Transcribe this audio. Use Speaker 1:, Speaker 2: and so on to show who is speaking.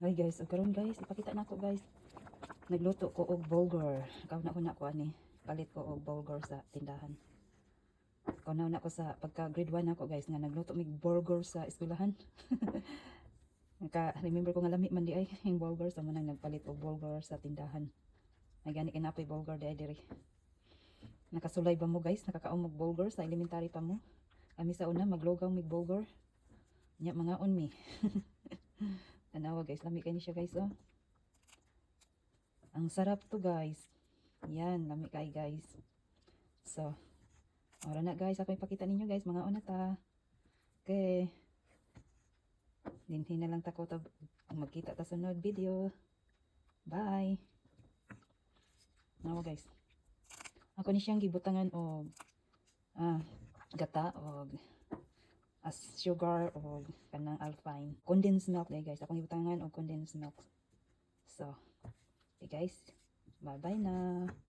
Speaker 1: Hi guys, ug karon guys, ipakita nako, guys. Nagluto ko og bulgur. Kauna-una ko ani, palit ko og bulgur sa tindahan. Kauna-una ko sa pagka grade 1 ako, guys, nga nagluto mig bulgur sa eskwelahan. Naka remember ko nga lami man diay yung bulgur, sa manang nagpalit og bulgur sa tindahan. Ay gani kay napoy bulgur diay diri. Nakasulay ba mo, guys? Nakakaon og bulgur sa elementary pa mo? Kami sa una maglugaw mig bulgur. Nya mangaon mi. Tanawa, guys, lami kay ni siya, guys, oh. Ang sarap to, guys. Yan, lami kay, guys. So, ora na, guys, ako ipakita ninyo, guys, mangaon na ta. Okay. Dinhi na lang ta ko ta magkita ta sunod video. Bye. Nawa, guys. Ako ni siyang gibutangan og gata og as sugar o kanang alpine condensed milk eh, guys. Akong gibutangan og condensed milk. So, okay guys, bye bye na.